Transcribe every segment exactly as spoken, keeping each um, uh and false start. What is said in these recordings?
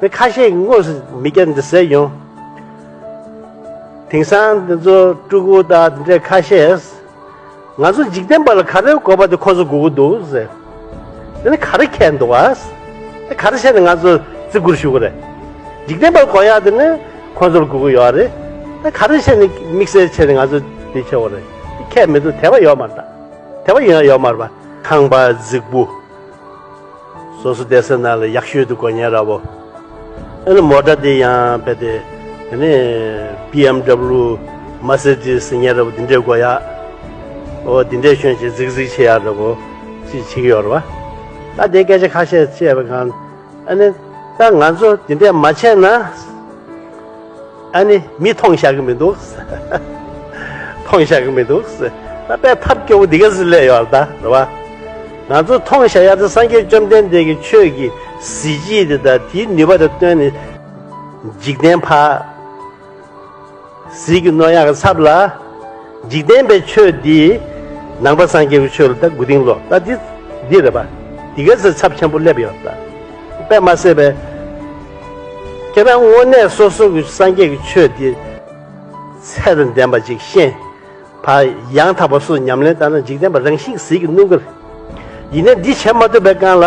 དེ་ཁ་ཤས་ཀྱིས་དངོས་སུ་མི་སྐྱ་འདི་ཟེར་ཡོང་། དེང་སང་འདི་ཚོ་སྤྲུལ་སྐུ་དང་འདི་འདྲའི་ཁ་ཤས། ང་ཚོ་འཇིག་རྟེན་པ་ལ་ག་རེ་དགོས་པ་དེ་ཁོ་ཚོ་དགོས་ཀྱི་འདུག་ཟེར། དེ་ནི་ག་རེ་ཁྱད་འདུག་ཨ། དེ་ག་རེ་བྱས་ནས་ང་ཚོ་བརྩི་བཀུར་ཞུ་གི་རེད། འཇིག་རྟེན་པ་ལ་དགོས་ཡག་དེ་ནི་ཁོ་ཚོར་དགོས་ཀྱི་ཡོད་རེད། དེ་ག་རེ་བྱས་ནས་དམིགས་བསལ་བྱས་ནས་ང་ཚོ་དེ་བྱེད་དགོས་རེད། དེ་ཁྱད་མི་འདུག་དད་པ་ཡོད་མ་རེད་ད། དད་པ་ཡོད་ཡོད་མ་རེད་པ། ཁང་པ་རྫིག་པོ། སོ་སོ་བསྡད་ས་ནང་ལ་ཡག་ཤོས་དེ་དགོས་མཁན་འདྲ་པོ། ཨ་ནི་མོ་ཊ་དེ་ཡང་རྦད་དེ། དེ་ནས་བི་ཨེམ་ཌབ་ལུ། མར་སི་ཌི་སི་ཟེར་མཁན་འདྲ་པོ་དེ་འདྲས་དགོས་ཡག་འོ་དེ་འདྲས་ཤོད་བྱས་རྫིག་རྫིག་བྱེད་ཡག་འདྲ་པོ་ཅིག་བྱེད་ཀྱི་ཡོད་རེད་པ། ད་དེ་སྐད་ཆ་ཁ་ཤས་བཤད་པའི་སྒང་། ཨ་ནི་ད་ང་ཚོ་དེ་འདྲས་མ་བྱས་ན། ཨ་ནི་མི་མཐོང་བཞག་གི་མི་འདུག་མཐོང་བཞག་གི་མི་འདུག་ད་དཔེ་ཐབས་སྐྱོ་པོ་འདི་ག་ཟིག་སླེབས་ཡོད་རེད་ད། རེད་པ། ང་ཚོ་མཐོང་བཞག་ཡག་དེ་སངས་རྒྱས་བཅོམ་ལྡན་འདས་ཀྱི་ཆོས་ཀྱི་གཟི་བརྗིད་དེ་དང་དེའི་ནུས་པ་དང་བསྟུན་ནས། འཇིག་རྟེན་ཕར་ཟིལ་གྱིས་གནོན་ཡག་གི་ཚབ་ལ། འཇིག་རྟེན་པའི་ཆོས་འདི་ནང་པ་སངས་རྒྱས་ཀྱི་ཆོས་ལ་ད་མགོ་རྟིང་སློག་ད་འདི་འདི་རེད་པ། འདི་ག་ཚོད་ཚབས་ཆེན་པོ་སླེབས་ཡོད་ད། དཔེ་མ་སྲིད་པའི། ཁྱེད་རང་དངོས་གནས་སོ་སོ་གི་སངས་རྒྱས་ཀྱི་ཆོས་འདི་ཚད་དང་ལྡན་པ་ཅིག་ཤེས། ཕར་ཡང་དག་པ་སོ་སོ་ཉམས་ལེན་བཏང་ན་འཇིག་རྟེན་པ་རང་བཞིན་ཟིལ་གྱིས་གནོན་གི་རེད། ཡིན་ནའི་འདི་བྱེད་མ་ཐུབ་པའི་སྒང་ལ།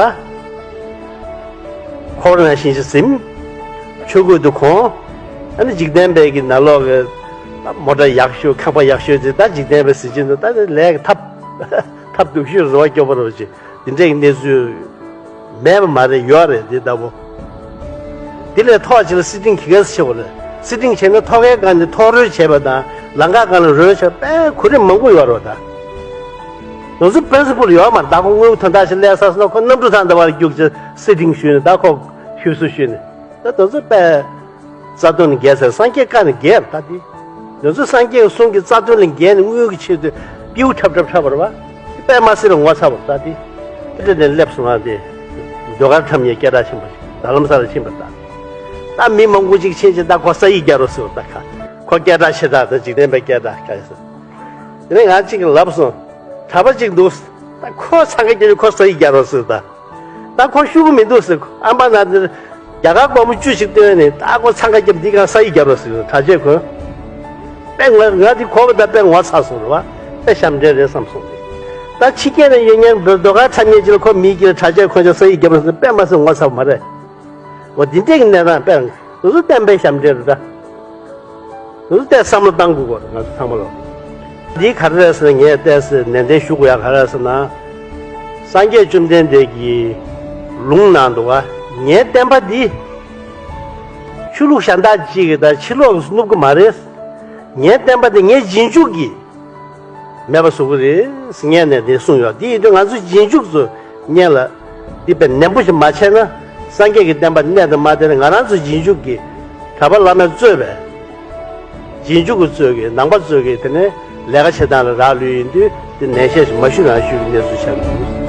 འཁོར་བ་ནང་བཞིན་ཅིག་ཟིན། ཆོས་གོས་དེ་གོན། ཨ་ནི་འཇིག་རྟེན་པའི་གི་ནང་ལོགས་ཀྱི་མོ་ཊ་ཡག་ཤོས་ཁང་པ་ཡག་ཤོས་དེ་ད་འཇིག་རྟེན་པའི་ཟིན་གྱིན་འདུག་ད་དེ་ལས་ཀྱི་ཐབས་ཐབས་སྡུག་ཤོས་རེད་པ། སྐྱོ་པོ་རེད་པ་ཅིག་དེ་འདྲའི་གནས་ཚུལ་མེད་པ་མ་རེད། ཡོད་རེད་དེ་ལྟ་བུ། དེ་ལས་ཐོག་ཅིག་ལ་སི་ཊིང་གི་ག་ཚོད་བྱེད་དགོས་རེད། སི་ཊིང་བྱས་ན་ཐོག་ཁའི་སྒང་ནས་ཐོག་རོལ་བྱས་པ་དང་ལམ་ཁ་སྒང་ལ་རོལ་བྱས་པ་དཔེ་གོ་རིམ་མང་པོ་ཡོད་རེད་པ་ད། དེ་ཚོ་པི་རིན་སི་པལ་ཡོད་མ་རེད། ད་ཁོ་དངུལ་དོན་དག་ཞིག་སླེབས་ཚར་སོང་ན་ཁོ་གནམ་གྲུ་ཐང་འདྲ་བ་ལ་རྒྱུགས་བྱས་སི་ཊིང་ཞུས་ནས་ད་ཁོ་ཞུ་སུ་ཞུས་ནས་ད་དེ་ཚོ་དཔེ། རྩ་དོན་ལས་འགལ་ཟེར། སངས་རྒྱས་བཀའ་ནས་འགལ་ད་དེ། དེ་ཚོ་སངས་རྒྱས་ཀྱི་གསུང་གི་རྩ་དོན་ལས་འགལ་ནས་དངུལ་གྱི་ཆེད་དུ་པིའུ་འཁྲབ་འཁྲབ་འཁྲབ་པ་རེད་པ། དཔེ་མ་སྲིད་པའི་ངོ་ཚ་བ་རེད་ད་དེ། དེ་འདྲ་ནས་སླེབས་སོང་ང་དེ། ཟློས་གར་འཁྲབ་མཁན་སྐད་གྲགས་ཆེན་པོ་ཞིག་རྡ་རམ་ས་ལ་ཕྱིན་པ་ད། ད་མི་མང་པོ་ཅིག་ཕྱིན་བྱས་ད་ཁོ་ས་ཡིག་རྒྱག་རོགས་ཟེར་བ་ད་ཁ། ཁོ་སྐད་གྲགས་ཆེ་ད་ད་འཇིག་རྟེན་པའི་སྐད་གྲགས་ཁ་ཡོད་ཟེར། དེ་ནས་ང་གཅིག་གིས་ལབ་སོང་། གྲྭ་པ་གཅིག་འདུག་ད་ཁོ་འཚང་ཁ་རྒྱབ་ནས་ཁོ་ས་ཡིག་རྒྱག་རོགས་ཟེར་ད། ད་ཁོ་ཤོར་གི་མི་འདུག་ཟེར། ཨམ་པ་ན་འདིར་རྒྱ་གར་སྒོར་མོ་བཅུ་ཞིག་བཏོན་ནས་ད་ཁོ་འཚང་ཁ་རྒྱབ་འདི་གང་ས་ཡིག་རྒྱབ་རོགས་ཟེར། གྲྭ་ཆས་གོན། དཔེ་ང་ང་འདི་གོ་བ་ད་དཔེ་ངོ་ཚ་སོང་རེད་པ། དཔེ་ཞབས་འདྲེན་རེད་བསམ་སོང་། ད་ཕྱི་རྒྱལ་ནས་ཡོད་མཁན་ཟློས་གར་འཁྲབ་མཁན་ཅིག་ལ་ཁོ་མིའི་དཀྱིལ་གྲྭ་ཆས་གོན་ཅིག་ས་ཡིག་རྒྱབ་རོགས་ཟེར། དཔེ་མ་སྲིད་ངོ་ཚ་བ་མ་རེད། འོ་འདི་འདྲས་ཀྱི་གནས་སྟངས་དཔེ་ང་ཚོ་བསྟན་པའི་ཞབས་འདྲེན་རེད་ད། ང་ཚོ་བསྟན་བསམ་བློ་བཏང་དགོས་གོ་ང་ཚོ་ཚང་མ་ལོ། འདི་ག་རེ་རེད་ཟེར་ན་ངས་བལྟས་ཟེར་ནན་ཏན་ཞུ་དགོས་ཡག་ག་རེ་རེད་ཟེར་ན། སངས་རྒྱས་བཅོམ་ལྡན་འདས་ཀྱི་ལུང་ནང་འདུག་ག་ངའི་བསྟན་པ་འདི་ཆོས་ལུགས་གཞན་དག་ཅིག་གིས་ད་ཕྱི་ལོགས་སུ་བསྣུབ་གི་མ་རེད། ངའི་བསྟན་པ་འདི་ངའི་རྗེས་འཇུག་གིས་མེད་པ་བཟོ་གི་རེད་ཟེར་ངས་ནས་དེ་གསུངས་ཡོད། དེ་ཡིན་དུས་ང་ཚོ་རྗེས་འཇུག་ཚོ་སྔོན་ལ་འདི་དཔེ་ནན་པོ་ཞིག་མ་བྱས་ན། སངས་རྒྱས་ཀྱི་བསྟན་པ་གནས་དང་མ་གནས་ང་རང་ཚོ་རྗེས་འཇུག་གི་གྲྭ་པ་བླ་མས་གཙོས་པའི་རྗེས་འཇུག་གི་གཙོས་ཀྱི་ནང་པ་གཙོས་ཀྱི་དེ་ནས་ལས་ཀ་བྱེད་སྟངས་ལ་རག་ལུས་ཡིན་དུས་དེ་ནན་བཤད་ཞིག་མ་ཞུ་རང་ཞུ་གི་གནས་ཚུལ་ཆགས་འདུག